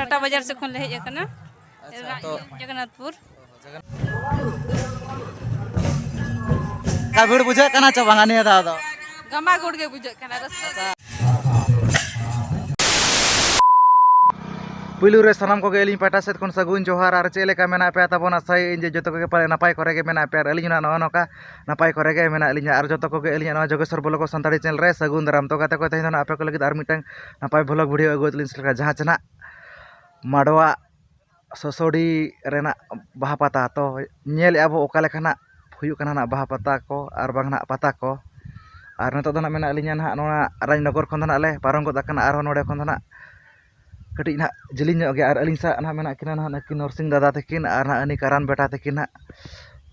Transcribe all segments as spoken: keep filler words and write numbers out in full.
ᱴᱟᱴᱟ ᱵᱟᱡᱟᱨ ᱥᱮᱫ ᱠᱷᱚᱱ ᱞᱮ ᱦᱮᱡ ᱟᱠᱟᱱᱟ᱾ ᱟᱪᱪᱷᱟ, ᱛᱚ ᱡᱚᱜᱚᱱᱱᱟᱛᱷᱯᱩᱨ᱾ ᱚᱱᱠᱟ ᱵᱷᱤᱲ ᱵᱩᱡᱷᱟᱹᱜ ᱠᱟᱱᱟ ᱪᱮ ᱵᱟᱝᱟ ᱱᱤᱭᱟᱹ ᱫᱷᱟᱣ ᱫᱚ? ᱜᱟᱢᱟᱜᱩᱲ ᱜᱮ ᱵᱩᱡᱷᱟᱹᱜ ᱠᱟᱱᱟ, ᱨᱟᱹᱥᱠᱟᱹ᱾ ᱯᱩᱭᱞᱩ ᱨᱮ ᱥᱟᱱᱟᱢ ᱠᱚᱜᱮ ᱟᱹᱞᱤᱧ ᱯᱟᱦᱴᱟ ᱥᱮᱫ ᱠᱷᱚᱱ ᱥᱟᱹᱜᱩᱱ ᱡᱚᱦᱟᱨ᱾ ᱟᱨ ᱪᱮᱫ ᱞᱮᱠᱟ ᱢᱮᱱᱟᱜ ᱯᱮᱭᱟ ᱛᱟᱵᱚᱱ? ᱟᱥᱟᱭᱟᱹᱧ ᱡᱮ ᱡᱚᱛᱚ ᱠᱚᱜᱮ ᱯᱟᱞᱮ ᱱᱟᱯᱟᱭ ᱠᱚᱨᱮ ᱜᱮ ᱢᱮᱱᱟᱜ ᱯᱮᱭᱟ᱾ ᱟᱨ ᱟᱹᱞᱤᱧ ᱦᱚᱸ ᱱᱚᱜᱼᱚ ᱱᱚᱝᱠᱟ ᱱᱟᱯᱟᱭ ᱠᱚᱨᱮ ᱜᱮ ᱢᱮᱱᱟᱜ ᱞᱤᱧᱟ᱾ ᱟᱨ ᱡᱚᱛᱚ ᱠᱚᱜᱮ ᱟᱹᱞᱤᱧᱟᱜ ᱱᱚᱣᱟ ᱡᱳᱜᱮᱥᱣᱚᱨ ᱵᱞᱚᱜ ᱥᱟᱱᱛᱟᱲᱤ ᱪᱮᱱᱮᱞ ᱨᱮ ᱥᱟᱹᱜᱩᱱ ᱫᱟᱨᱟᱢ᱾ ᱛᱚ ᱜᱟᱛᱮ ᱠᱚ, ᱛᱮᱦᱮᱧ ᱫᱚ ᱱᱟᱜ ᱟᱯᱮ ᱠᱚ ᱞᱟᱹᱜᱤᱫ ᱟᱨ ᱢᱤᱫᱴᱟᱝ ᱱᱟᱯᱟᱭ ᱵᱷᱞᱚᱜ ᱵᱷᱤᱰᱤᱭᱳ ᱟᱹᱜᱩ ᱟᱹᱞᱤᱧ ᱥᱮᱴᱮᱨ ᱠᱟᱜᱼᱟ, ᱡᱟᱦᱟᱸ ᱪᱮ ᱱᱟᱜ ᱢᱟᱰᱣᱟ ᱥᱚᱥᱚᱰᱤ ᱨᱮᱱᱟᱜ ᱵᱟᱦᱟ ᱯᱟᱛᱟ᱾ ᱛᱚ ᱧᱮᱞᱮᱫᱼᱟ ᱵᱚ ᱚᱠᱟ ᱞᱮᱠᱟ ᱱᱟᱜ ᱦᱩᱭᱩᱜ ᱠᱟᱱᱟ ᱱᱟᱜ ᱵᱟᱦᱟ ᱯᱟᱛᱟ ᱠᱚ ᱟᱨ ᱵᱟᱝ ᱱᱟᱜ ᱯᱟᱛᱟ ᱠᱚ᱾ ᱟᱨ ᱱᱤᱛᱚᱜ ᱫᱚ ᱱᱟᱜ ᱢᱮᱱᱟᱜ ᱞᱤᱧᱟ ᱱᱟᱜ ᱱᱚᱣᱟ ᱨᱟᱡᱽᱱᱚᱜᱚᱨ ᱠᱷᱚᱱ ᱫᱚ ᱱᱟᱜ ᱞᱮ ᱯᱟᱨᱚᱢ ᱜᱚᱫ ᱟᱠᱟᱱᱟ, ᱟᱨᱦᱚᱸ ᱱᱚᱰᱮ ᱠᱷᱚᱱ ᱫᱚ ᱱᱟᱜ ᱠᱟᱹᱴᱤᱡ ᱱᱟᱜ ᱡᱮᱞᱮᱧ ᱧᱚᱜ ᱜᱮᱭᱟ᱾ ᱟᱨ ᱟᱹᱞᱤᱧ ᱥᱟᱶ ᱱᱟᱜ ᱢᱮᱱᱟᱜ ᱠᱤᱱᱟ ᱱᱟᱜ ᱱᱩᱠᱤᱱ ᱱᱚᱨᱥᱤᱝ ᱫᱟᱫᱟ ᱛᱟᱹᱠᱤᱱ ᱟᱨ ᱱᱟᱜ ᱩᱱᱤ ᱠᱟᱨᱟᱱ ᱵᱮᱴᱟ ᱛᱟᱹᱠᱤᱱ ᱱᱟᱜ᱾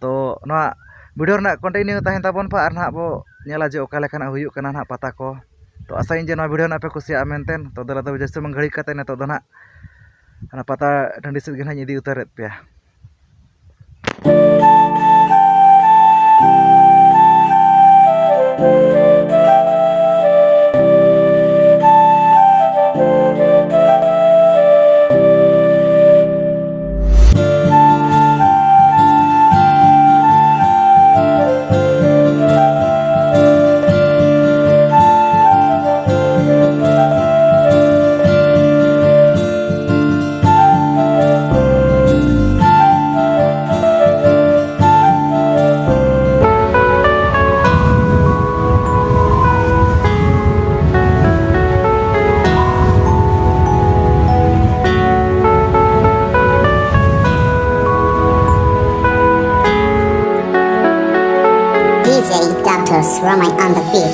ᱛᱚ ᱱᱚᱣᱟ ᱵᱷᱤᱰᱤᱭᱳ ᱨᱮᱱᱟᱜ ᱠᱚᱱᱴᱤᱱᱤᱭᱩ ᱛᱟᱦᱮᱱ ᱛᱟᱵᱚᱱ ᱯᱮ, ᱟᱨ ᱱᱟᱜ ᱵᱚ ᱧᱮᱞᱟ ᱡᱮ ᱚᱠᱟ ᱞᱮᱠᱟᱱᱟᱜ ᱦᱩᱭᱩᱜ ᱠᱟᱱᱟ ᱱᱟᱜ ᱯᱟᱛᱟ ᱠᱚ᱾ ᱛᱚ ᱟᱥᱟᱭᱟᱹᱧ ᱡᱮ ᱱᱚᱣᱟ ᱵᱷᱤᱰᱤᱭᱳ ᱱᱟᱜ ᱯᱮ ᱠᱩᱥᱤᱭᱟᱜᱼᱟ ᱢᱮᱱᱛᱮ᱾ ᱛᱚ ᱫᱮᱞᱟ ᱛᱚᱵᱮ ᱡᱟᱹᱥᱛᱤ ᱵᱟᱝ ᱜᱷᱟᱹᱲᱤᱡ ᱠᱟᱛᱮ ᱱᱤᱛᱚᱜ ᱫᱚ ᱱᱟᱜ ᱚᱱᱟ ᱯᱟᱛᱟ ᱴᱟᱺᱰᱤ ᱥᱮᱫ ᱜᱮ ᱱᱟᱜ ᱤᱧ ᱤᱫᱤ ᱩᱛᱟᱹᱨᱮᱫ ᱯᱮᱭᱟ᱾ D J Doctor Sramai on the beat.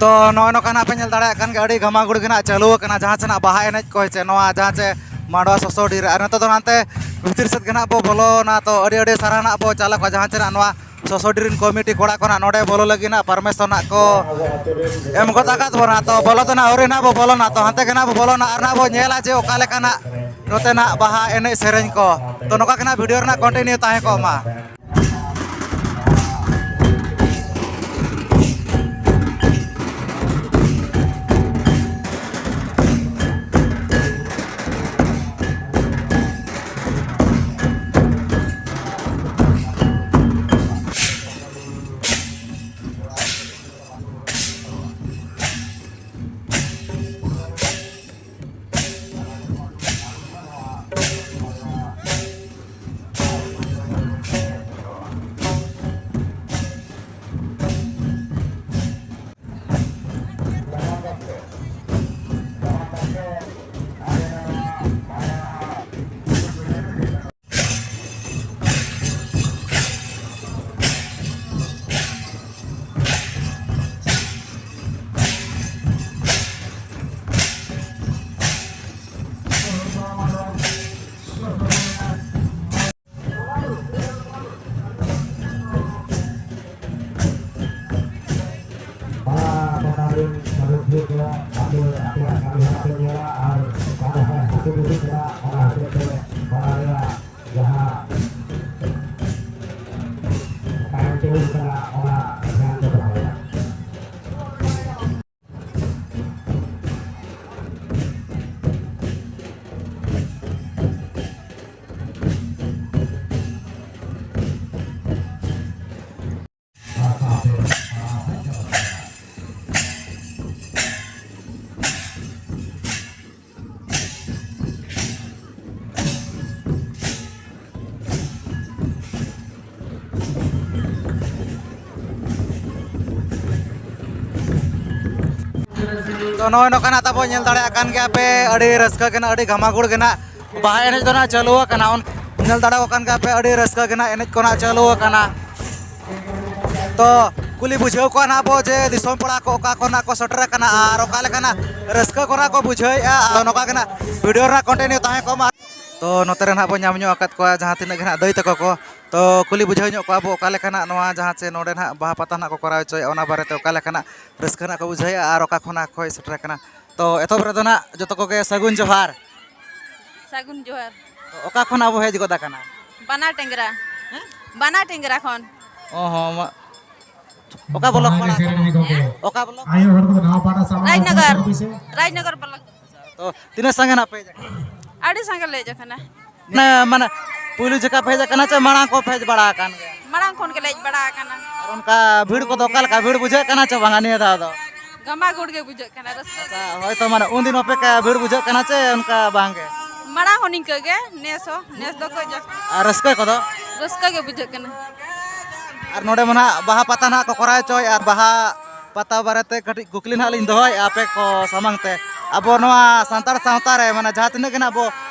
ᱛᱚ ᱱᱚᱜᱼᱚᱭ ᱱᱚᱝᱠᱟ ᱱᱟᱜ ᱯᱮ ᱧᱮᱞ ᱫᱟᱲᱮᱭᱟᱜ ᱠᱟᱱ ᱜᱮᱭᱟ, ᱟᱹᱰᱤ ᱜᱷᱟᱢᱟᱜᱩᱲ ᱜᱮ ᱱᱟᱜ ᱪᱟᱹᱞᱩ ᱟᱠᱟᱱᱟ ᱡᱟᱦᱟᱸ ᱥᱮ ᱱᱟᱜ ᱵᱟᱦᱟ ᱮᱱᱮᱡ ᱠᱚ ᱦᱮᱸ ᱪᱮ, ᱱᱚᱣᱟ ᱡᱟᱦᱟᱸ ᱪᱮ ᱢᱟᱰᱣᱟ ᱥᱚᱥᱚᱰᱤ ᱨᱮ᱾ ᱟᱨ ᱱᱤᱛᱚᱜ ᱫᱚ ᱱᱟᱛᱮ ᱵᱷᱤᱛᱤᱨ ᱥᱮᱫ ᱜᱮ ᱱᱟᱜ ᱵᱚ ᱵᱚᱞᱚᱱᱟ᱾ ᱛᱚ ᱟᱹᱰᱤ ᱟᱹᱰᱤ ᱥᱟᱨᱦᱟᱣ ᱱᱟᱜ ᱵᱚ ᱪᱟᱞ ᱟᱠᱚᱣᱟ ᱡᱟᱦᱟᱸ ᱪᱮ ᱱᱟᱜ ᱱᱚᱣᱟ ᱥᱚᱥᱚᱰᱤ ᱨᱮᱱ ᱠᱚᱢᱤᱴᱤ ᱠᱚᱲᱟ ᱠᱚ ᱱᱟᱜ ᱱᱚᱰᱮ ᱵᱚᱞᱚ ᱞᱟᱹᱜᱤᱫ ᱱᱟᱜ ᱯᱟᱨᱢᱤᱥᱚᱱ ᱱᱟᱜ ᱠᱚ ᱮᱢ ᱜᱚᱫ ᱟᱠᱟᱫ ᱵᱚᱱᱟ᱾ ᱛᱚ ᱵᱚᱞᱚ ᱫᱚ ᱱᱟᱜ ᱟᱹᱣᱨᱤ ᱱᱟᱜ ᱵᱚ ᱵᱚᱞᱚᱱᱟ᱾ ᱛᱚ ᱦᱟᱱᱛᱮ ᱜᱮ ᱱᱟᱜ ᱵᱚ ᱵᱚᱞᱚᱱᱟ ᱟᱨ ᱱᱟᱜ ᱵᱚ ᱧᱮᱞᱟ ᱡᱮ ᱚᱠᱟ ᱞᱮᱠᱟ ᱱᱟᱜ ᱱᱚᱛᱮ ᱱᱟᱜ ᱵᱟᱦᱟ ᱮᱱᱮᱡ ᱥᱮᱨᱮᱧ ᱠᱚ᱾ ᱛᱚ ᱱᱚᱝᱠᱟ ᱜᱮ ᱱᱟᱜ ᱵᱷᱤᱰᱤᱭᱳ ᱨᱮᱱᱟᱜ ᱠᱚᱱᱴᱤᱱᱤᱭᱩ ᱛᱟᱦᱮᱸ ᱠᱚᱜ ᱢᱟ᱾ ᱟᱯᱮ, ᱟᱯᱮᱭᱟᱜ ᱠᱟᱹᱢᱤ ᱦᱚᱨᱟ ᱯᱮ ᱧᱮᱞᱟ ᱟᱨ ᱚᱠᱟ ᱨᱮ ᱦᱟᱹᱥᱩ ᱵᱩᱡᱩᱜ ᱠᱟᱱᱟ, ᱚᱱᱟ ᱦᱚᱛᱮᱡ ᱛᱮ ᱵᱟᱱᱟᱨ ᱨᱮᱭᱟᱜ ᱡᱟᱦᱟᱸ time table ᱠᱟᱱᱟ, ᱚᱱᱟ ᱫᱷᱮᱭᱟᱱ ᱯᱮ ᱫᱚᱦᱚᱭᱟ᱾ ᱛᱚ ᱱᱚᱜᱼᱚᱭ ᱱᱚᱝᱠᱟᱱᱟᱜ ᱛᱟᱵᱚ ᱧᱮᱞ ᱫᱟᱲᱮᱭᱟᱜ ᱠᱟᱱ ᱜᱮᱭᱟ ᱯᱮ, ᱟᱹᱰᱤ ᱨᱟᱹᱥᱠᱟᱹ ᱜᱮ ᱱᱟᱜ, ᱟᱹᱰᱤ ᱜᱷᱟᱢᱟᱜᱩᱲ ᱜᱮ ᱱᱟᱜ᱾ ᱵᱟᱦᱟ ᱮᱱᱮᱡ ᱫᱚ ᱱᱟᱜ ᱪᱟᱹᱞᱩ ᱟᱠᱟᱱᱟ, ᱚᱱ-, ᱧᱮᱞ ᱫᱟᱲᱮᱭᱟᱜ ᱠᱟᱱ ᱜᱮᱭᱟ ᱯᱮ, ᱟᱹᱰᱤ ᱨᱟᱹᱥᱠᱟᱹ ᱜᱮ ᱱᱟᱜ ᱮᱱᱮᱡ ᱠᱚ ᱱᱟᱜ ᱪᱟᱹᱞᱩ ᱟᱠᱟᱱᱟ᱾ ᱛᱚ ᱠᱩᱞᱤ ᱵᱩᱡᱷᱟᱹᱣ ᱠᱚᱣᱟ ᱱᱟᱜ ᱵᱚ ᱡᱮ ᱫᱤᱥᱚᱢ ᱯᱟᱲᱟ ᱠᱚ ᱚᱠᱟ ᱠᱷᱚᱱᱟᱜ ᱠᱚ ᱥᱮᱴᱮᱨ ᱟᱠᱟᱱᱟ ᱟᱨ ᱚᱠᱟ ᱞᱮᱠᱟᱱᱟᱜ ᱨᱟᱹᱥᱠᱟᱹ ᱠᱚ ᱱᱟᱜ ᱠᱚ ᱵᱩᱡᱷᱟᱹᱣᱮᱫᱼᱟ᱾ ᱟᱫᱚ ᱱᱚᱝᱠᱟ ᱜᱮ ᱱᱟᱜ video ᱨᱮᱱᱟᱜ continue ᱛᱟᱦᱮᱸ ᱠᱚᱜ ᱢᱟ᱾ ᱛᱚ ᱱᱚᱛᱮ ᱨᱮ ᱱᱟᱜ ᱵᱚ ᱧᱟᱢ ᱧᱚᱜ ᱟᱠᱟᱫ ᱠᱚᱣᱟ ᱡᱟᱦᱟᱸ ᱛᱤᱱᱟᱹᱜ ᱜᱮ ᱱᱟᱜ ᱫᱟᱹᱭ ᱛᱟᱠᱚ ᱠᱚ᱾ ᱛᱚ ᱠᱩᱞᱤ ᱵᱩᱡᱷᱟᱹᱣ ᱧᱚᱜ ᱠᱚᱣᱟ ᱵᱚ ᱚᱠᱟ ᱞᱮᱠᱟᱱᱟᱜ ᱱᱚᱣᱟ ᱡᱟᱦᱟᱸ ᱪᱮ ᱱᱚᱰᱮ ᱱᱟᱜ ᱵᱟᱦᱟ ᱯᱟᱛᱟ ᱱᱟᱜ ᱠᱚ ᱠᱚᱨᱟᱣ ᱦᱚᱪᱚᱭᱮᱫᱼᱟ, ᱚᱱᱟ ᱵᱟᱨᱮᱛᱮ ᱚᱠᱟ ᱞᱮᱠᱟᱱᱟᱜ ᱨᱟᱹᱥᱠᱟᱹ ᱱᱟᱜ ᱠᱚ ᱵᱩᱡᱷᱟᱹᱣᱮᱫᱼᱟ ᱟᱨ ᱚᱠᱟ ᱠᱷᱚᱱᱟᱜ ᱠᱚ ᱦᱮᱡ ᱥᱮᱴᱮᱨ ᱟᱠᱟᱱᱟ᱾ ᱛᱚ ᱮᱛᱚᱦᱚᱵ ᱨᱮᱫᱚ ᱱᱟᱜ ᱡᱚᱛᱚ ᱠᱚᱜᱮ ᱥᱟᱹᱜᱩᱱ ᱡᱚᱦᱟᱨ᱾ ᱥᱟᱹᱜᱩᱱ ᱡᱚᱦᱟᱨ᱾ ᱛᱚ ᱚᱠᱟ ᱠᱷᱚᱱᱟᱜ ᱵᱚ ᱦᱮᱡ ᱜᱚᱫ ᱟᱠᱟᱱᱟ? ᱵᱟᱱᱟ ᱴᱮᱝᱜᱽᱨᱟ᱾ ᱦᱮᱸ? ᱵᱟᱱᱟ ᱴᱮᱝᱜᱽᱨᱟ ᱠᱷᱚᱱ᱾ ᱚ ᱦᱚᱸ, ᱢᱟ-, ᱚᱠᱟ ᱵᱞᱚᱠ ᱯᱟᱲᱟᱜ ᱠᱟᱱᱟ? ᱚᱠᱟ ᱵᱞᱚᱠ? ᱟᱭᱳ ᱦᱚᱲ ᱠᱚᱫᱚ ᱱᱟᱣᱟ ᱯᱟᱴᱟ ᱥᱟᱢᱟᱝ ᱨᱟᱡᱽᱱᱚᱜᱚᱨ᱾ ᱨᱟᱡᱽᱱᱚᱜᱚᱨ ᱵᱞᱚᱠ᱾ ᱛᱚ ᱛᱤᱱᱟᱹᱜ ᱥᱟᱸᱜᱮ ᱱᱟᱜ ᱯᱮ ᱦᱮᱡ ᱟᱠᱟᱱᱟ? ᱟᱹᱰᱤ ᱥᱟᱸᱜᱮ ᱞᱮ ᱦᱮᱡ ᱟᱠᱟᱱᱟ᱾ ᱢᱟᱱᱮ, ᱢᱟᱱᱮ ᱯᱩᱭᱞᱩ ᱡᱚᱠᱷᱟ ᱯᱮ ᱦᱮᱡ ᱟᱠᱟᱱᱟ ᱪᱮ ᱢᱟᱲᱟᱝ ᱠᱚ ᱯᱮ ᱦᱮᱡ ᱵᱟᱲᱟ ᱟᱠᱟᱱ ᱜᱮᱭᱟ? ᱢᱟᱲᱟᱝ ᱠᱷᱚᱱ ᱜᱮᱞᱮ ᱦᱮᱡ ᱵᱟᱲᱟ ᱟᱠᱟᱱᱟ᱾ ᱟᱨ ᱚᱱᱠᱟ ᱵᱷᱤᱲ ᱠᱚᱫᱚ ᱚᱠᱟ ᱞᱮᱠᱟ ᱵᱷᱤᱲ ᱵᱩᱡᱷᱟᱹᱜ ᱠᱟᱱᱟ ᱪᱮ ᱵᱟᱝᱟ ᱱᱤᱭᱟᱹ ᱫᱷᱟᱣ ᱫᱚ? ᱜᱟᱢᱟ ᱜᱩᱲ ᱜᱮ ᱵᱩᱡᱷᱟᱹᱜ ᱠᱟᱱᱟ, ᱨᱟᱹᱥᱠᱟᱹ ᱜᱮ᱾ ᱟᱪᱪᱷᱟ, ᱦᱳᱭᱛᱳ ᱢᱟᱱᱮ ᱩᱱᱫᱤᱱ ᱚᱯᱮᱠᱟ ᱵᱷᱤᱲ ᱵᱩᱡᱷᱟᱹᱜ ᱠᱟᱱᱟ ᱪᱮ ᱚᱱᱠᱟ ᱵᱟᱝ ᱜᱮ? ᱢᱟᱲᱟᱝ ᱦᱚᱸ ᱱᱤᱝᱠᱟᱹ ᱜᱮ, ᱱᱮᱥ ᱦᱚᱸ, ᱱᱮᱥ ᱫᱚ ᱠᱟᱹᱡ ᱡᱟᱹᱥᱛᱤ᱾ ᱟᱨ ᱨᱟᱹᱥᱠᱟᱹ ᱠᱚᱫᱚ? ᱨᱟᱹᱥᱠᱟᱹ ᱜᱮ ᱵᱩᱡᱷᱟᱹᱜ ᱠᱟᱱᱟ᱾ ᱟᱨ ᱱᱚᱰᱮ ᱢᱟ ᱱᱟᱦᱟᱜ ᱵᱟᱦᱟ ᱯᱟᱛᱟ ᱱᱟᱦᱟᱜ ᱠᱚ ᱠᱚᱨᱟᱣ ᱦᱚᱪᱚᱭᱮᱫᱼᱟ, ᱟᱨ ᱵᱟᱦᱟ ᱯᱟᱛᱟ ᱵᱟᱨᱮᱛᱮ ᱠᱟᱹᱴᱤᱡ ᱠᱩᱠᱞᱤ ᱱᱟᱦᱟᱜ ᱞᱤᱧ ᱫᱚᱦᱚᱭᱮᱫᱼᱟ ᱟᱯᱮ ᱠᱚ ᱥᱟᱢᱟᱝ ᱛᱮ᱾ ᱟᱵᱚ ᱱᱚᱣᱟ ᱥᱟᱱᱛᱟᱲ ᱥᱟᱶᱛᱟ ᱨᱮ ᱢᱟᱱᱮ ᱡᱟᱦᱟᱸ ᱛᱤᱱᱟᱹᱜ ᱜᱮ ᱱᱟᱦᱟᱜ ᱵᱚ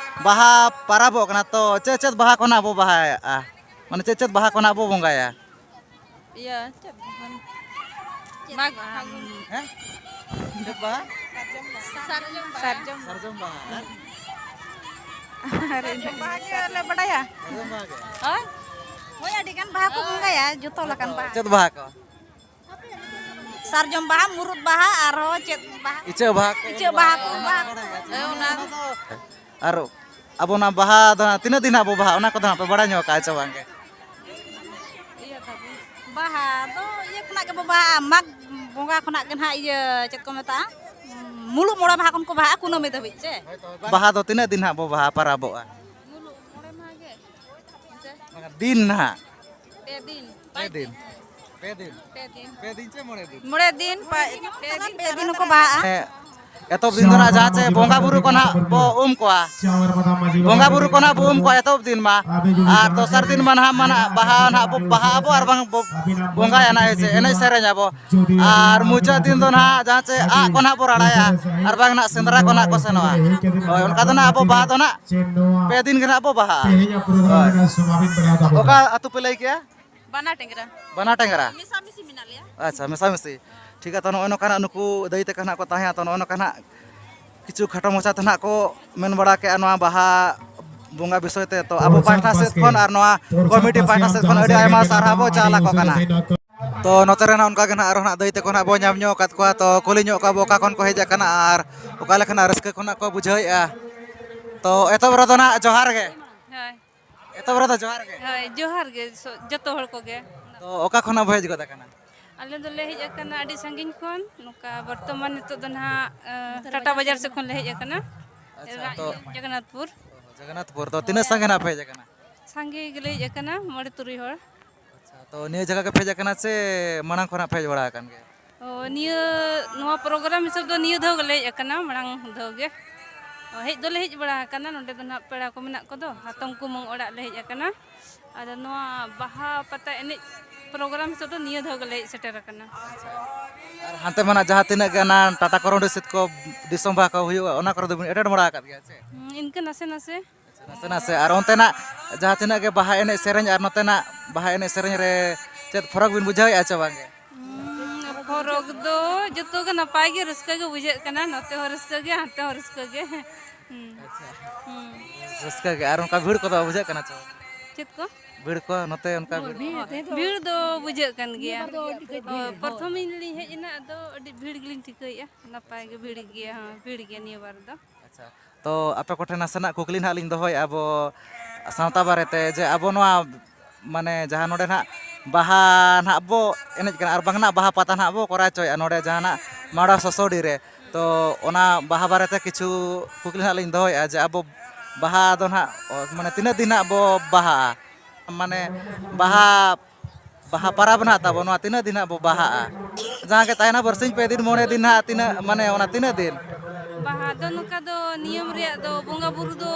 ᱵᱟᱦᱟ ᱯᱟᱨᱟᱵᱚᱜ ᱠᱟᱱᱟ, ᱛᱚ ᱪᱮᱫ ᱪᱮᱫ ᱵᱟᱦᱟ ᱠᱚ ᱱᱟᱦᱟᱜ ᱵᱚ ᱵᱟᱦᱟᱭᱮᱫᱼᱟ? ᱢᱟᱱᱮ ᱪᱮᱫ ᱪᱮᱫ ᱵᱟᱦᱟ ᱠᱚ ᱱᱟᱦᱟᱜ ᱵᱚ ᱵᱚᱸᱜᱟᱭᱟ? ᱤᱭᱟᱹ, ᱪᱮᱫ ᱵᱟᱦᱟ? ᱢᱟᱜᱽ ᱵᱟᱦᱟ᱾ ᱦᱮᱸ? ᱪᱮᱫ ᱵᱟᱦᱟ? ᱥᱟᱨᱡᱚᱢ ᱵᱟᱦᱟ᱾ ᱥᱟᱨᱡᱚᱢ ᱵᱟᱦᱟ᱾ ᱥᱟᱨᱡᱚᱢ ᱵᱟᱦᱟ᱾ ᱟᱨ? ᱟᱨ ᱥᱟᱨᱡᱚᱢ ᱵᱟᱦᱟ ᱜᱮ ᱞᱮ ᱵᱟᱰᱟᱭᱟ᱾ ᱥᱟᱨᱡᱚᱢ ᱵᱟᱦᱟ ᱜᱮ? ᱦᱳᱭ᱾ ᱦᱳᱭ, ᱟᱹᱰᱤ ᱜᱟᱱ ᱵᱟᱦᱟ ᱠᱚ ᱵᱚᱸᱜᱟᱭᱟ, ᱡᱚᱛᱚ ᱞᱮᱠᱟᱱ ᱵᱟᱦᱟ᱾ ᱪᱮᱫ ᱵᱟᱦᱟ ᱠᱚ? ᱥᱟᱨᱡᱚᱢ ᱵᱟᱦᱟ, ᱢᱩᱨᱩᱫ ᱵᱟᱦᱟ, ᱟᱨᱦᱚᱸ ᱪᱮᱫ ᱵᱟᱦᱟ? ᱤᱪᱟᱹᱜ ᱵᱟᱦᱟ ᱠᱚ᱾ ᱤᱪᱟᱹᱜ ᱵᱟᱦᱟ ᱠᱚ, ᱵᱟᱦᱟ ᱠᱚ᱾ ᱦᱮᱸ, ᱚᱱᱟ᱾ ᱟᱨ ᱟᱵᱚ ᱚᱱᱟ ᱵᱟᱦᱟ ᱫᱚ ᱦᱟᱸᱜ ᱛᱤᱱᱟᱹᱜ ᱫᱤᱱ ᱦᱟᱸᱜ ᱵᱚ ᱵᱟᱦᱟᱜᱼᱟ, ᱚᱱᱟ ᱠᱚᱫᱚ ᱦᱟᱸᱜ ᱯᱮ ᱵᱟᱲᱟᱭ ᱧᱚᱜ ᱠᱟᱜᱼᱟ ᱪᱮ ᱵᱟᱝ ᱜᱮ? ᱵᱟᱦᱟ ᱫᱚ ᱤᱭᱟᱹ ᱠᱷᱚᱱᱟᱜ ᱜᱮᱵᱚ ᱵᱟᱦᱟᱜᱼᱟ, ᱢᱟᱜᱽ ᱵᱚᱸᱜᱟ ᱠᱷᱚᱱᱟᱜ ᱜᱮ ᱱᱟᱦᱟᱜ, ᱤᱭᱟᱹ, ᱪᱮᱫ ᱠᱚ ᱢᱮᱛᱟᱜᱼᱟ, ᱢᱩᱞᱩᱜ ᱢᱚᱬᱮ ᱢᱟᱦᱟ ᱠᱷᱚᱱ ᱠᱚ ᱵᱟᱦᱟᱜᱼᱟ, ᱠᱩᱱᱟᱹᱢᱤ ᱫᱷᱟᱹᱵᱤᱡ ᱪᱮ? ᱵᱟᱦᱟ ᱫᱚ ᱛᱤᱱᱟᱹᱜ ᱫᱤᱱ ᱦᱟᱸᱜ ᱵᱚ ᱵᱟᱦᱟ ᱯᱟᱨᱟᱵᱚᱜᱼᱟ? ᱢᱩᱞᱩᱜ ᱢᱚᱬᱮ ᱢᱟᱦᱟ ᱜᱮ᱾ ᱵᱟᱝᱟ, ᱫᱤᱱ ᱱᱟᱦᱟᱜ᱾ ᱯᱮ ᱫᱤᱱ᱾ ᱯᱮ ᱫᱤᱱ᱾ ᱯᱮ ᱫᱤᱱ᱾ ᱯᱮ ᱫᱤᱱ᱾ ᱯᱮ ᱫᱤᱱ ᱪᱮ ᱢᱚᱬᱮ ᱫᱤᱱ? ᱢᱚᱬᱮ ᱫᱤᱱ, ᱯᱮ, ᱯᱮ ᱫᱤᱱ, ᱯᱮ ᱫᱤᱱ ᱦᱚᱸᱠᱚ ᱵᱟᱦᱟᱜᱼᱟ᱾ ᱦᱮᱸ, ᱮᱛᱚᱦᱚᱵ ᱫᱤᱱ ᱫᱚ ᱱᱟᱦᱟᱜ ᱡᱟᱦᱟᱸ ᱪᱮ ᱵᱚᱸᱜᱟ ᱵᱩᱨᱩ ᱠᱚ ᱱᱟᱦᱟᱜ ᱵᱚ ᱩᱢ ᱠᱚᱣᱟ᱾ ᱵᱚᱸᱜᱟ ᱵᱩᱨᱩ ᱠᱚ ᱱᱟᱦᱟᱜ ᱵᱚ ᱩᱢ ᱠᱚᱣᱟ ᱮᱛᱚᱦᱚᱵ ᱫᱤᱱ ᱢᱟ᱾ ᱟᱨ ᱫᱚᱥᱟᱨ ᱫᱤᱱ ᱢᱟ ᱱᱟᱦᱟᱜ ᱢᱟ ᱱᱟᱦᱟᱜ ᱵᱟᱦᱟ ᱱᱟᱦᱟᱜ ᱵᱚ ᱵᱟᱦᱟᱜ ᱟᱵᱚ ᱟᱨ ᱵᱟᱝ ᱵᱚ ᱵᱚᱸᱜᱟᱭᱟ ᱱᱟᱦᱟᱜ, ᱮᱱᱮᱡ ᱥᱮ-, ᱮᱱᱮᱡ ᱥᱮᱨᱮᱧ ᱟᱵᱚ᱾ ᱟᱨ ᱢᱩᱪᱟᱹᱫ ᱫᱤᱱ ᱫᱚ ᱱᱟᱦᱟᱜ ᱡᱟᱦᱟᱸ ᱪᱮ ᱟᱜ ᱠᱚ ᱱᱟᱦᱟᱜ ᱵᱚ ᱨᱟᱲᱟᱭᱟ ᱟᱨ ᱵᱟᱝ ᱱᱟᱦᱟᱜ ᱥᱮᱸᱫᱽᱨᱟ ᱠᱚ ᱱᱟᱦᱟᱜ ᱠᱚ ᱥᱮᱱᱚᱜᱼᱟ᱾ ᱦᱳᱭ, ᱚᱱᱠᱟ ᱫᱚ ᱱᱟᱦᱟᱜ ᱟᱵᱚ ᱵᱟᱦᱟ ᱫᱚ ᱱᱟᱦᱟᱜ ᱯᱮ ᱫᱤᱱ ᱜᱮ ᱱᱟᱦᱟᱜ ᱵᱚ ᱵᱟᱦᱟᱜᱼᱟ᱾ ᱦᱳᱭ᱾ ᱚᱠᱟ ᱟᱹᱛᱩ ᱯᱮ ᱞᱟᱹᱭ ᱠᱮᱜᱼᱟ? ᱵᱟᱱᱟ ᱴᱮᱝᱨᱟ᱾ ᱵᱟᱱᱟ ᱴᱮᱝᱨᱟ? ᱢᱮᱥᱟᱢᱤᱥᱤ ᱢᱮᱱᱟᱜ ᱞᱮᱭᱟ᱾ ᱟᱪᱪᱷᱟ, ᱢᱮᱥᱟᱢᱤᱥᱤ᱾ ᱴᱷᱤᱠ ᱜᱮᱭᱟ, ᱛᱚ ᱱᱚᱜᱼᱚᱭ ᱱᱚᱝᱠᱟ ᱱᱟᱜ ᱱᱩᱠᱩ ᱫᱟᱹᱭ ᱛᱟᱠᱚ ᱱᱟᱦᱟᱜ ᱠᱚ ᱛᱟᱦᱮᱸᱭᱟ, ᱛᱚ ᱱᱚᱜᱼᱚᱭ ᱱᱚᱝᱠᱟ ᱱᱟᱦᱟᱜ ᱠᱤᱪᱷᱩ ᱠᱷᱟᱴᱚ ᱢᱟᱪᱷᱟ ᱛᱮ ᱱᱟᱦᱟᱜ ᱠᱚ ᱢᱮᱱ ᱵᱟᱲᱟ ᱠᱮᱜᱼᱟ ᱱᱚᱣᱟ ᱵᱟᱦᱟ ᱵᱚᱸᱜᱟ ᱵᱤᱥᱚᱭ ᱛᱮ᱾ ᱛᱚ ᱟᱵᱚ ᱯᱟᱦᱴᱟ ᱥᱮᱫ ᱠᱷᱚᱱ ᱟᱨ ᱱᱚᱣᱟ ᱠᱚᱢᱤᱴᱤ ᱯᱟᱦᱴᱟ ᱥᱮᱫ ᱠᱷᱚᱱ ᱟᱹᱰᱤ ᱟᱭᱢᱟ ᱥᱟᱨᱦᱟᱣ ᱵᱚ ᱪᱟᱞ ᱟᱠᱚ ᱠᱟᱱᱟ᱾ ᱛᱚ ᱱᱚᱛᱮ ᱨᱮ ᱱᱟᱦᱟᱜ ᱚᱱᱠᱟ ᱜᱮ ᱱᱟᱦᱟᱜ ᱟᱨᱦᱚᱸ ᱱᱟᱦᱟᱜ ᱫᱟᱹᱭ ᱛᱟᱠᱚ ᱱᱟᱦᱟᱜ ᱵᱚ ᱧᱟᱢ ᱧᱚᱜ ᱟᱠᱟᱫ ᱠᱚᱣᱟ, ᱛᱚ ᱠᱩᱞᱤ ᱧᱚᱜ ᱠᱚᱣᱟ ᱵᱚ ᱚᱠᱟ ᱠᱷᱚᱱ ᱠᱚ ᱦᱮᱡ ᱟᱠᱟᱱᱟ ᱟᱨ ᱚᱠᱟ ᱞᱮᱠᱟᱱᱟᱜ ᱨᱟᱹᱥᱠᱟᱹ ᱠᱷᱚᱱᱟᱜ ᱠᱚ ᱵᱩᱡᱷᱟᱹᱣᱮᱫᱼᱟ᱾ ᱛᱚ ᱮᱛᱚᱦᱚᱵ ᱨᱮᱫᱚ ᱱᱟᱦᱟᱜ ᱡᱚᱦᱟᱨ ᱜᱮ᱾ ᱦᱳᱭ᱾ ᱮᱛᱚᱦᱚᱵ ᱨᱮᱫᱚ ᱡᱚᱦᱟᱨ ᱜᱮ᱾ ᱦᱳᱭ, ᱡᱚᱦᱟᱨ ᱜᱮ ᱥᱚ-, ᱡᱚᱛᱚ ᱦᱚᱲ ᱠᱚᱜᱮ᱾ ᱛᱚ ᱚᱠᱟ ᱠᱷᱚᱱᱟᱜ ᱵᱚ ᱦᱮᱡ ᱜᱚᱫ ᱟᱠᱟᱱᱟ? ᱟᱞᱮ ᱫᱚᱞᱮ ᱦᱮᱡ ᱟᱠᱟᱱᱟ ᱟᱹᱰᱤ ᱥᱟᱺᱜᱤᱧ ᱠᱷᱚᱱ, ᱱᱚᱝᱠᱟ ᱵᱚᱨᱛᱚᱢᱟᱱ ᱱᱤᱛᱚᱜ ᱫᱚ ᱱᱟᱦᱟᱜ, ᱮᱸ, ᱴᱟᱴᱟ ᱵᱟᱡᱟᱨ ᱥᱮᱫ ᱠᱷᱚᱱ ᱞᱮ ᱦᱮᱡ ᱟᱠᱟᱱᱟ᱾ ᱟᱪᱪᱷᱟ, ᱛᱚ ᱡᱚᱜᱚᱱᱱᱟᱛᱷᱯᱩᱨ᱾ ᱡᱚᱜᱚᱱᱱᱟᱛᱷᱯᱩᱨ, ᱛᱚ ᱛᱤᱱᱟᱹᱜ ᱥᱟᱸᱜᱮ ᱱᱟᱦᱟᱜ ᱯᱮ ᱦᱮᱡ ᱟᱠᱟᱱᱟ? ᱥᱟᱸᱜᱮ ᱜᱮᱞᱮ ᱦᱮᱡ ᱟᱠᱟᱱᱟ, ᱢᱚᱬᱮ ᱛᱩᱨᱩᱭ ᱦᱚᱲ᱾ ᱟᱪᱪᱷᱟ, ᱛᱚ ᱱᱤᱭᱟᱹ ᱡᱟᱭᱜᱟ ᱜᱮᱯᱮ ᱦᱮᱡ ᱟᱠᱟᱱᱟ ᱥᱮ ᱢᱟᱲᱟᱝ ᱠᱷᱚᱱᱟᱜ ᱯᱮ ᱦᱮᱡ ᱵᱟᱲᱟ ᱟᱠᱟᱱ ᱜᱮᱭᱟ? ᱚ, ᱱᱤᱭᱟᱹ, ᱱᱚᱣᱟ ᱯᱨᱳᱜᱨᱟᱢ ᱦᱤᱥᱟᱹᱵ ᱫᱚ ᱱᱤᱭᱟᱹ ᱫᱷᱟᱣ ᱜᱮᱞᱮ ᱦᱮᱡ ᱟᱠᱟᱱᱟ, ᱢᱟᱲᱟᱝ ᱫᱷᱟᱣ ᱜᱮ᱾ ᱚ, ᱦᱮᱡ ᱫᱚᱞᱮ ᱦᱮᱡ ᱵᱟᱲᱟ ᱟᱠᱟᱱᱟ, ᱱᱚᱸᱰᱮ ᱫᱚ ᱱᱟᱦᱟᱜ ᱯᱮᱲᱟ ᱠᱚ ᱢᱮᱱᱟᱜ ᱠᱚᱫᱚ, ᱦᱟᱛᱚᱢ ᱠᱩᱢᱟᱹᱝ ᱚᱲᱟᱜ ᱞᱮ ᱦᱮᱡ ᱟᱠᱟᱱᱟ᱾ ᱟᱫᱚ ᱱᱚᱣᱟ ᱵᱟᱦᱟ ᱯᱟᱛᱟ ᱮᱱᱮᱡ ᱯᱨᱳᱜᱨᱟᱢ ᱦᱤᱥᱟᱹᱵ ᱫᱚ ᱱᱤᱭᱟᱹ ᱫᱷᱟᱣ ᱜᱮᱞᱮ ᱦᱮᱡ ᱥᱮᱴᱮᱨ ᱟᱠᱟᱱᱟ᱾ ᱟᱨ ᱦᱟᱱᱛᱮ ᱢᱟ ᱱᱟᱜ ᱡᱟᱦᱟᱸ ᱛᱤᱱᱟᱹᱜ ᱜᱮ ᱚᱱᱟ ᱴᱟᱴᱟ ᱠᱚᱨᱚᱱᱰᱤ ᱥᱮᱫ ᱠᱚ ᱫᱤᱥᱚᱢ ᱵᱟᱦᱟ ᱠᱚ ᱦᱩᱭᱩᱜᱼᱟ, ᱚᱱᱟ ᱠᱚᱨᱮ ᱫᱚᱵᱤᱱ ᱮᱴᱮᱱᱰ ᱵᱟᱲᱟ ᱟᱠᱟᱫ ᱜᱮᱭᱟ ᱥᱮ? ᱦᱩᱸ, ᱤᱱᱠᱟᱹ ᱱᱟᱥᱮ ᱱᱟᱥᱮ᱾ ᱟᱪᱪᱷᱟ, ᱱᱟᱥᱮ ᱱᱟᱥᱮ᱾ ᱟᱨ ᱚᱱᱛᱮᱱᱟᱜ ᱡᱟᱦᱟᱸ ᱛᱤᱱᱟᱹᱜ ᱜᱮ ᱵᱟᱦᱟ ᱮᱱᱮᱡ ᱥᱮᱨᱮᱧ ᱟᱨ ᱱᱚᱛᱮᱱᱟᱜ ᱵᱟᱦᱟ ᱮᱱᱮᱡ ᱥᱮᱨᱮᱧ ᱨᱮ ᱪᱮᱫ ᱯᱷᱚᱨᱚᱠ ᱵᱤᱱ ᱵᱩᱡᱷᱟᱹᱣᱮᱫᱼᱟ ᱪᱮ ᱵᱟᱝᱜᱮ? ᱦᱩᱸ, ᱯᱷᱚᱨᱚᱠ ᱫᱚ ᱡᱚᱛᱚ ᱜᱮ ᱱᱟᱯᱟᱭ ᱜᱮ, ᱨᱟᱹᱥᱠᱟᱹ ᱜᱮ ᱵᱩᱡᱷᱟᱹᱜ ᱠᱟᱱᱟ, ᱱᱚᱛᱮ ᱦᱚᱸ ᱨᱟᱹᱥᱠᱟᱹ ᱜᱮ, ᱦᱟᱱᱛᱮ ᱦᱚᱸ ᱨᱟᱹᱥᱠᱟᱹ ᱜᱮ᱾ ᱦᱩᱸ᱾ ᱟᱪᱪᱷᱟ᱾ ᱦᱩᱸ᱾ ᱨᱟᱹᱥᱠᱟᱹ ᱜᱮ᱾ ᱟᱨ ᱚᱱᱠᱟ ᱵᱷᱤᱲ ᱠᱚᱫᱚ ᱵᱩᱡᱷᱟᱹᱜ ᱠᱟᱱᱟ ᱪᱮ ᱵᱟᱝ? ᱪᱮᱫ ᱠᱚ? ᱵᱷᱤᱲ ᱠᱚ ᱱᱚᱛᱮ ᱚᱱᱠᱟ ᱵᱷᱤᱲ? ᱵᱷᱤᱲ ᱫᱚ ᱵᱩᱡᱷᱟᱹᱜ ᱠᱟᱱ ᱜᱮᱭᱟ᱾ ᱱᱤᱭᱟᱹ ᱵᱟᱨ ᱫᱚ ᱟᱹᱰᱤ ᱠᱟᱡ ᱵᱷᱤᱲ᱾ ᱦᱳᱭ, ᱯᱨᱚᱛᱷᱚᱢ ᱤᱧ ᱞᱤᱧ ᱦᱮᱡ ᱮᱱᱟ, ᱟᱫᱚ ᱟᱹᱰᱤ ᱵᱷᱤᱲ ᱜᱮᱞᱤᱧ ᱴᱷᱤᱠᱟᱹᱭᱮᱫᱼᱟ᱾ ᱱᱟᱯᱟᱭ ᱜᱮ ᱵᱷᱤᱲ ᱜᱮᱭᱟ, ᱦᱚᱸ, ᱵᱷᱤᱲ ᱜᱮᱭᱟ ᱱᱤᱭᱟᱹ ᱵᱟᱨ ᱫᱚ᱾ ᱟᱪᱪᱷᱟ, ᱛᱚ ᱟᱯᱮ ᱠᱚᱴᱷᱮᱱ ᱱᱟᱥᱮᱱᱟᱜ ᱠᱩᱠᱞᱤ ᱱᱟᱦᱟᱜ ᱞᱤᱧ ᱫᱚᱦᱚᱭᱮᱫᱼᱟ, ᱟᱵᱚ ᱥᱟᱶᱛᱟ ᱵᱟᱨᱮᱛᱮ, ᱡᱮ ᱟᱵᱚ ᱱᱚᱣᱟ, ᱢᱟᱱᱮ, ᱡᱟᱦᱟᱸ ᱱᱚᱰᱮ ᱱᱟᱦᱟᱜ ᱵᱟᱦᱟ ᱱᱟᱦᱟᱜ ᱵᱚ ᱮᱱᱮᱡ ᱠᱟᱱᱟ ᱟᱨ ᱵᱟᱝ ᱱᱟᱦᱟᱜ ᱵᱟᱦᱟ ᱯᱟᱛᱟ ᱱᱟᱦᱟᱜ ᱵᱚ ᱠᱚᱨᱟᱣ ᱦᱚᱪᱚᱭᱮᱫᱼᱟ ᱱᱚᱰᱮ ᱡᱟᱦᱟᱱᱟᱜ ᱢᱟᱲᱟ ᱥᱚᱥᱚᱰᱤ ᱨᱮ, ᱛᱚ ᱚᱱᱟ ᱵᱟᱦᱟ ᱵᱟᱨᱮᱛᱮ ᱠᱤᱪᱷᱩ ᱠᱩᱠᱞᱤ ᱱᱟᱦᱟᱜ ᱞᱤᱧ ᱫᱚᱦᱚᱭᱮᱫᱼᱟ, ᱡᱮ ᱟᱵᱚ ᱵᱟᱦᱟ ᱫᱚ ᱱᱟᱦᱟᱜ, ᱢᱟᱱᱮ, ᱛᱤᱱᱟᱹᱜ ᱫᱤᱱ ᱱᱟᱦᱟᱜ ᱵᱚ ᱵᱟᱦᱟᱜᱼᱟ? ᱢᱟᱱᱮ, ᱵᱟᱦᱟ, ᱵᱟᱦᱟ ᱯᱟᱨᱟᱵᱽ ᱱᱟᱦᱟᱜ ᱛᱟᱵᱚ, ᱱᱚᱣᱟ ᱛᱤᱱᱟᱹᱜ ᱫᱤᱱ ᱱᱟᱦᱟᱜ ᱵᱚ ᱵᱟᱦᱟᱜᱼᱟ? ᱡᱟᱦᱟᱸ ᱜᱮ ᱛᱟᱦᱮᱱᱟ, ᱵᱟᱨᱥᱤᱧ, ᱯᱮ ᱫᱤᱱ, ᱢᱚᱬᱮ ᱫᱤᱱ ᱱᱟᱦᱟᱜ, ᱛᱤᱱᱟᱹᱜ, ᱢᱟᱱᱮ, ᱚᱱᱟ ᱛᱤᱱᱟᱹᱜ ᱫᱤᱱ? ᱵᱟᱦᱟ ᱫᱚ ᱱᱚᱝᱠᱟ ᱫᱚ ᱱᱤᱭᱚᱢ ᱨᱮᱭᱟᱜ ᱫᱚ ᱵᱚᱸᱜᱟ ᱵᱩᱨᱩ ᱫᱚ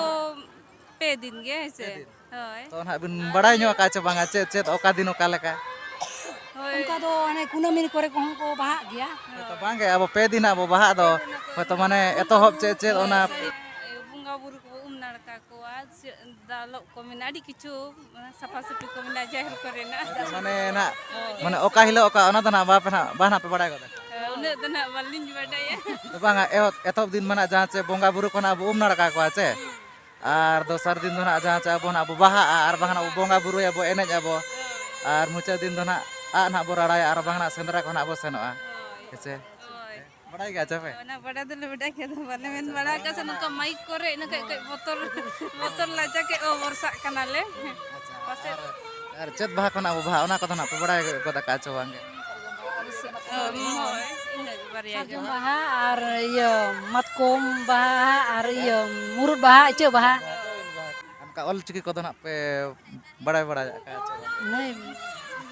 ᱯᱮ ᱫᱤᱱ ᱜᱮ, ᱦᱮᱸ ᱥᱮ? ᱯᱮ ᱫᱤᱱ᱾ ᱦᱳᱭ᱾ ᱛᱚ ᱱᱟᱦᱟᱜ ᱵᱤᱱ ᱵᱟᱲᱟᱭ ᱧᱚᱜ ᱟᱠᱟᱫ ᱪᱮ ᱵᱟᱝᱟ, ᱪᱮᱫ ᱪᱮᱫ ᱚᱠᱟ ᱫᱤᱱ ᱚᱠᱟ ᱞᱮᱠᱟ? ᱦᱳᱭ᱾ ᱚᱱᱠᱟ ᱫᱚ ᱦᱟᱱᱮ ᱠᱩᱱᱟᱹᱢᱤ ᱠᱚᱨᱮ ᱠᱚᱦᱚᱸ ᱠᱚ ᱵᱟᱦᱟᱜ ᱜᱮᱭᱟ᱾ ᱦᱳᱭ᱾ ᱦᱳᱭᱛᱚ ᱵᱟᱝ ᱜᱮ, ᱟᱵᱚ ᱯᱮ ᱫᱤᱱ ᱱᱟᱦᱟᱜ ᱵᱚ ᱵᱟᱦᱟᱜ ᱫᱚ, ᱦᱳᱭᱛᱚ, ᱢᱟᱱᱮ, ᱮᱛᱚᱦᱚᱵ ᱪᱮᱫ ᱪᱮᱫ ᱚᱱᱟ? ᱦᱳᱭ, ᱵᱚᱸᱜᱟ ᱵᱩᱨᱩ ᱠᱚ ᱩᱢ ᱱᱟᱲᱠᱟ ᱠᱚᱣᱟ, ᱪᱮᱫ ᱫᱟᱞᱚᱵ ᱠᱚ ᱢᱮᱱᱟᱜᱼᱟ, ᱟᱹᱰᱤ ᱠᱤᱪᱷᱩ, ᱥᱟᱯᱷᱟ ᱥᱟᱹᱯᱷᱤ ᱠᱚ ᱢᱮᱱᱟᱜᱼᱟ ᱡᱟᱦᱮᱨ ᱠᱚᱨᱮᱱᱟᱜ᱾ ᱢᱟᱱᱮ ᱱᱟᱦᱟᱜ, ᱦᱳᱭ᱾ ᱢᱟᱱᱮ ᱚᱠᱟ ᱦᱤᱞᱳᱜ ᱚᱠᱟ, ᱚᱱᱟ ᱫᱚ ᱱᱟᱦᱟᱜ ᱵᱟᱯᱮ ᱱᱟᱦᱟᱜ, ᱵᱟᱝ ᱱᱟᱦᱟᱜ ᱯᱮ ᱵᱟᱲᱟᱭ ᱜᱚᱫᱟ? ᱦᱳᱭ, ᱩᱱᱟᱹᱜ ᱫᱚ ᱱᱟᱦᱟᱜ ᱵᱟᱹᱞᱤᱧ ᱵᱟᱰᱟᱭᱟ᱾ ᱵᱟᱝᱟ, ᱮᱦᱚᱵ, ᱮᱛᱚᱦᱚᱵ ᱫᱤᱱ ᱢᱟ ᱱᱟᱦᱟᱜ ᱡᱟᱦᱟᱸ ᱪᱮ ᱵᱚᱸᱜᱟ ᱵᱩᱨᱩ ᱠᱚ ᱱᱟᱦᱟᱜ ᱵᱚ ᱩᱢ ᱱᱟᱲᱠᱟ ᱠᱚᱣᱟ ᱪᱮ? ᱟᱨ ᱫᱚᱥᱟᱨ ᱫᱤᱱ ᱫᱚ ᱱᱟᱦᱟᱜ ᱡᱟᱦᱟᱸ ᱪᱮ ᱟᱵᱚ ᱱᱟᱦᱟᱜ ᱵᱚ ᱵᱟᱦᱟᱜᱼᱟ, ᱟᱨ ᱵᱟᱝ ᱱᱟᱦᱟᱜ ᱵᱚ ᱵᱚᱸᱜᱟ ᱵᱩᱨᱩᱭᱟ, ᱵᱚ ᱮᱱᱮᱡ ᱟᱵᱚ᱾ ᱟᱨ ᱢᱩᱪᱟᱹᱫ ᱫᱤᱱ ᱫᱚ ᱱᱟᱦᱟᱜ ᱟᱜ ᱱᱟᱦᱟᱜ ᱵᱚ ᱨᱟᱲᱟᱭᱟ, ᱟᱨ ᱵᱟᱝ ᱱᱟᱦᱟᱜ ᱥᱮᱸᱫᱽᱨᱟ ᱠᱚ ᱱᱟᱦᱟᱜ ᱵᱚ ᱥᱮᱱᱚᱜᱼᱟ᱾ ᱦᱳᱭ᱾ ᱦᱮᱸ ᱥᱮ? ᱦᱳᱭ᱾ ᱵᱟᱲᱟᱭ ᱜᱮᱭᱟ ᱪᱮ ᱯᱮ? ᱚᱱᱟ ᱵᱟᱲᱟᱭ ᱫᱚᱞᱮ ᱵᱟᱰᱟᱭ ᱜᱮᱭᱟ, ᱟᱫᱚ ᱵᱟᱞᱮ ᱢᱮᱱ ᱵᱟᱲᱟ ᱟᱠᱟᱫ ᱥᱮ, ᱱᱚᱝᱠᱟ ᱢᱟᱭᱤᱠ ᱠᱚᱨᱮ ᱤᱱᱟᱹ ᱠᱷᱟᱡ ᱠᱟᱹᱡ ᱵᱚᱛᱚᱨ, ᱵᱚᱛᱚᱨ ᱞᱟᱡᱟ ᱠᱮᱫ ᱚ ᱵᱚᱨᱥᱟᱜ ᱠᱟᱱᱟᱞᱮ᱾ ᱟᱪᱪᱷᱟ, ᱯᱟᱥᱮᱡ ᱟᱨ, ᱟᱨ ᱪᱮᱫ ᱵᱟᱦᱟ ᱠᱷᱚᱱᱟᱜ ᱵᱚ ᱵᱟᱦᱟ, ᱚᱱᱟ ᱠᱚᱫᱚ ᱱᱟᱜ ᱯᱮ ᱵᱟᱲᱟᱭ ᱜᱚᱫ ᱟᱠᱟᱫᱼᱟ ᱪᱮ ᱵᱟᱝ ᱜᱮ? ᱦᱳᱭ, ᱤᱱᱟᱹ ᱜᱮ ᱵᱟᱨᱭᱟ ᱜᱮ᱾ ᱥᱟᱨᱡᱚᱢ ᱵᱟᱦᱟ ᱟᱨ ᱤᱭᱟᱹ ᱢᱟᱛᱠᱚᱢ ᱵᱟᱦᱟ ᱟᱨ ᱤᱭᱟᱹ ᱢᱩᱨᱩᱫ ᱵᱟᱦᱟ, ᱤᱪᱟᱹᱜ ᱵᱟᱦᱟ᱾ ᱚᱱᱠᱟ ᱚᱞ ᱪᱤᱠᱤ ᱠᱚᱫᱚ ᱱᱟᱜ ᱯᱮ ᱵᱟᱲᱟᱭ ᱵᱟᱲᱟᱭ ᱟᱠᱟᱫᱼᱟ ᱪᱮ ᱵᱟᱝ?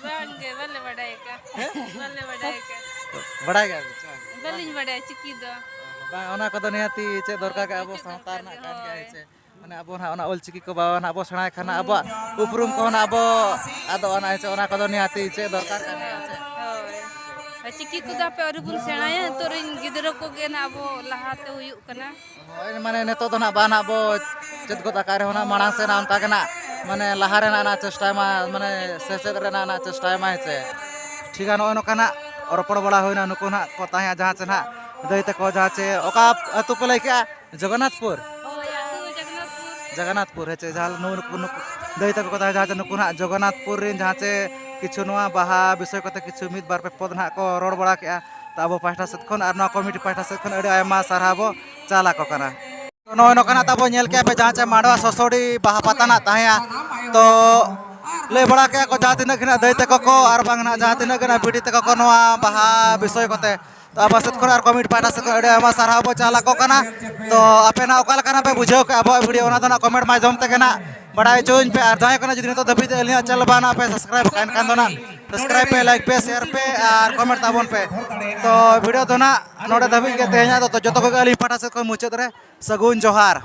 ᱵᱟᱝ ᱜᱮ, ᱵᱟᱞᱮ ᱵᱟᱰᱟᱭ ᱟᱠᱟᱫ᱾ ᱦᱮᱸ? ᱵᱟᱞᱮ ᱵᱟᱰᱟᱭ ᱟᱠᱟᱫ᱾ ᱵᱟᱲᱟᱭ ᱜᱮᱭᱟ ᱵᱤᱱ ᱪᱮ ᱵᱟᱝ? ᱵᱟᱹᱞᱤᱧ ᱵᱟᱰᱟᱭᱟ ᱪᱤᱠᱤ ᱫᱚ᱾ ᱵᱟᱝ, ᱚᱱᱟ ᱠᱚᱫᱚ ᱱᱤᱦᱟᱹᱛᱤ ᱪᱮᱫ ᱫᱚᱨᱠᱟᱨ ᱜᱮ, ᱟᱵᱚ ᱪᱮᱫ ᱥᱟᱶᱛᱟ ᱫᱚᱨᱠᱟᱨ ᱨᱮᱱᱟᱜ ᱜᱮ, ᱠᱟᱱ ᱜᱮᱭᱟ, ᱦᱳᱭ᱾ ᱦᱮᱸ ᱥᱮ? ᱢᱟᱱᱮ, ᱟᱵᱚ ᱱᱟᱦᱟᱜ ᱚᱱᱟ ᱚᱞ ᱪᱤᱠᱤ ᱠᱚ ᱵᱟᱵᱚ ᱱᱟᱦᱟᱜ ᱵᱚ ᱥᱮᱬᱟᱭ ᱠᱷᱟᱱ ᱱᱟᱦᱟᱜ ᱟᱵᱚᱣᱟᱜ ᱩᱯᱨᱩᱢ ᱠᱚᱦᱚᱸ ᱱᱟᱦᱟᱜ ᱟᱵᱚ ᱟᱫᱚᱜᱼᱟ ᱱᱟᱦᱟᱜ, ᱦᱮᱸ ᱥᱮ? ᱚᱱᱟ ᱠᱚᱫᱚ ᱱᱤᱦᱟᱹᱛᱤ ᱪᱮᱫ ᱫᱚᱨᱠᱟᱨ ᱠᱟᱱ ᱜᱮᱭᱟ, ᱦᱮᱸ ᱥᱮ? ᱦᱳᱭ᱾ ᱟᱨ ᱪᱤᱠᱤ ᱠᱚᱫᱚ ᱦᱟᱯᱮ ᱟᱹᱣᱨᱤ ᱵᱚᱱ ᱥᱮᱬᱟᱭᱟ, ᱱᱤᱛᱚᱜ ᱨᱮᱱ ᱜᱤᱫᱽᱨᱟᱹ ᱠᱚᱜᱮ ᱱᱟᱦᱟᱜ ᱟᱵᱚ ᱞᱟᱦᱟᱛᱮ ᱦᱩᱭᱩᱜ ᱠᱟᱱᱟ᱾ ᱦᱳᱭ, ᱢᱟᱱᱮ, ᱱᱤᱛᱚᱜ ᱫᱚ ᱱᱟᱦᱟᱜ ᱵᱟᱝ ᱱᱟᱦᱟᱜ ᱵᱚ ᱪᱮᱫ ᱜᱚᱫ ᱟᱠᱟᱫ ᱨᱮᱦᱚᱸ ᱱᱟᱦᱟᱜ, ᱢᱟᱲᱟᱝ ᱥᱮᱫ ᱱᱟᱦᱟᱜ ᱚᱱᱠᱟ ᱜᱮ ᱱᱟᱦᱟᱜ, ᱢᱟᱱᱮ, ᱞᱟᱦᱟ ᱨᱮᱱᱟᱜ ᱱᱟᱦᱟᱜ ᱪᱮᱥᱴᱟᱭ ᱢᱟ, ᱢᱟᱱᱮ, ᱥᱮᱪᱮᱫ ᱨᱮᱱᱟᱜ ᱱᱟᱦᱟᱜ ᱪᱮᱥᱴᱟᱭ ᱢᱟ, ᱦᱮᱸ ᱥᱮ? ᱴᱷᱤᱠ ᱜᱮᱭᱟ, ᱱᱚᱜᱼᱚᱭ ᱱᱚᱝᱠᱟ ᱱᱟᱦᱟᱜ ᱨᱚᱯᱚᱲ ᱵᱟᱲᱟ ᱦᱩᱭᱱᱟ, ᱱᱩᱠᱩ ᱱᱟᱦᱟᱜ ᱠᱚ ᱛᱟᱦᱮᱸ ᱡᱟᱦᱟᱸ ᱪᱮ ᱱᱟᱦᱟᱜ ᱫᱟᱹᱭ ᱛᱟᱠᱚ, ᱡᱟᱦᱟᱸ ᱪᱮ ᱚᱠᱟ ᱟᱹᱛᱩ ᱯᱮ ᱞᱟᱹᱭ ᱠᱮᱜᱼᱟ? ᱡᱚᱜᱚᱱᱱᱟᱛᱷᱯᱩᱨ? ᱦᱳᱭ, ᱟᱹᱛᱩ ᱫᱚ ᱡᱚᱜᱚᱱᱱᱟᱛᱷᱯᱩᱨ᱾ ᱡᱚᱜᱚᱱᱱᱟᱛᱷᱯᱩᱨ ᱦᱮᱸ ᱪᱮ, ᱡᱟᱦᱟᱸ ᱱᱩ-, ᱱᱩᱠᱩ, ᱱᱩᱠᱩ ᱫᱟᱹᱭ ᱛᱟᱠᱚ ᱠᱚ ᱛᱟᱦᱮᱸ, ᱡᱟᱦᱟᱸ ᱪᱮ ᱱᱩᱠᱩ ᱱᱟᱦᱟᱜ ᱡᱚᱜᱚᱱᱱᱟᱛᱷᱯᱩᱨ ᱨᱮᱱ ᱡᱟᱦᱟᱸ ᱪᱮ ᱠᱤᱪᱷᱩ ᱱᱚᱣᱟ ᱵᱟᱦᱟ ᱵᱤᱥᱚᱭ ᱠᱚᱛᱮ ᱠᱤᱪᱷᱩ ᱢᱤᱫ ᱵᱟᱨ ᱯᱮ ᱯᱚᱫ ᱱᱟᱦᱟᱜ ᱠᱚ ᱨᱚᱲ ᱵᱟᱲᱟ ᱠᱮᱜᱼᱟ᱾ ᱛᱚ ᱟᱵᱚ ᱯᱟᱦᱴᱟ ᱥᱮᱫ ᱠᱷᱚᱱ ᱟᱨ ᱱᱚᱣᱟ ᱠᱚᱢᱤᱴᱤ ᱯᱟᱦᱴᱟ ᱥᱮᱫ ᱠᱷᱚᱱ ᱟᱹᱰᱤ ᱟᱭᱢᱟ ᱥᱟᱨᱦᱟᱣ ᱵᱚ ᱪᱟᱞ ᱟᱠᱚ ᱠᱟᱱᱟ᱾ ᱛᱚ ᱱᱚᱜᱼᱚᱭ ᱱᱚᱝᱠᱟᱱᱟᱜ ᱛᱟᱵᱚ ᱧᱮᱞ ᱠᱮᱜᱼᱟ ᱯᱮ, ᱡᱟᱦᱟᱸ ᱪᱮ ᱢᱟᱰᱣᱟ ᱥᱚᱥᱚᱲᱤ ᱵᱟᱦᱟ ᱯᱟᱛᱟ ᱱᱟᱜ ᱛᱟᱦᱮᱸᱭᱟ᱾ ᱛᱚ ᱞᱟᱹᱭ ᱵᱟᱲᱟ ᱠᱮᱜᱼᱟ ᱠᱚ ᱡᱟᱦᱟᱸ ᱛᱤᱱᱟᱹᱜ ᱜᱮ ᱱᱟᱜ ᱫᱟᱹᱭ ᱛᱟᱠᱚ ᱠᱚ ᱟᱨ ᱵᱟᱝ ᱱᱟᱜ ᱡᱟᱦᱟᱸ ᱛᱤᱱᱟᱹᱜ ᱜᱮ ᱱᱟᱜ ᱵᱤᱴᱤ ᱛᱟᱠᱚ ᱠᱚ ᱱᱚᱣᱟ ᱵᱟᱦᱟ ᱵᱤᱥᱚᱭ ᱠᱚᱛᱮ, ᱛᱚ ᱟᱵᱚ ᱥᱮᱫ ᱠᱷᱚᱱ ᱟᱨ ᱠᱚᱢᱤᱴᱤ ᱯᱟᱦᱴᱟ ᱥᱮᱫ ᱠᱷᱚᱱ ᱟᱹᱰᱤ ᱟᱭᱢᱟ ᱥᱟᱨᱦᱟᱣ ᱵᱚ ᱪᱟᱞ ᱟᱠᱚ ᱠᱟᱱᱟ᱾ ᱛᱚ ᱟᱯᱮ ᱱᱟᱜ ᱚᱠᱟ ᱞᱮᱠᱟᱱᱟᱜ ᱯᱮ ᱵᱩᱡᱷᱟᱹᱣ ᱠᱮᱜᱼᱟ ᱟᱵᱚᱣᱟᱜ ᱵᱷᱤᱰᱤᱭᱳ, ᱚᱱᱟ ᱫᱚ ᱱᱟᱜ ᱠᱚᱢᱮᱱᱴ ᱢᱟᱫᱽᱫᱷᱚᱢ ᱛᱮᱜᱮ ᱱᱟᱜ ᱵᱟᱲᱟᱭ ᱦᱚᱪᱚᱣᱟᱹᱧ ᱯᱮ᱾ ᱟᱨ ᱡᱟᱦᱟᱸᱭ ᱠᱚ ᱱᱟᱜ ᱡᱩᱫᱤ ᱱᱤᱛᱚᱜ ᱫᱷᱟᱹᱵᱤᱡ ᱛᱮ ᱟᱹᱞᱤᱧᱟᱜ ᱪᱮᱱᱮᱞ ᱵᱟᱝ ᱱᱟᱜ ᱯᱮ ᱥᱟᱵᱥᱠᱨᱟᱭᱤᱵ ᱟᱠᱟᱫ ᱮᱱᱠᱷᱟᱱ ᱫᱚ ᱱᱟᱜ ᱥᱟᱵᱥᱠᱨᱟᱭᱤᱵ ᱯᱮ, ᱞᱟᱭᱤᱠ ᱯᱮ, ᱥᱮᱭᱟᱨ ᱯᱮ ᱟᱨ ᱠᱚᱢᱮᱱᱴ ᱛᱟᱵᱚᱱ ᱯᱮ᱾ ᱛᱚ ᱵᱷᱤᱰᱤᱭᱳ ᱫᱚ ᱱᱟᱜ ᱱᱚᱰᱮ ᱫᱷᱟᱹᱵᱤᱡ ᱜᱮ ᱛᱮᱦᱮᱧᱟᱜ ᱫᱚ᱾ ᱛᱚ ᱡᱚᱛᱚ ᱠᱚᱜᱮ ᱟᱹᱞᱤᱧ ᱯᱟᱦᱴᱟ ᱥᱮᱫ ᱠᱷᱚᱱ ᱢᱩᱪᱟᱹᱫ ᱨᱮ ᱥᱟᱹᱜᱩᱱ ᱡᱚᱦᱟᱨ᱾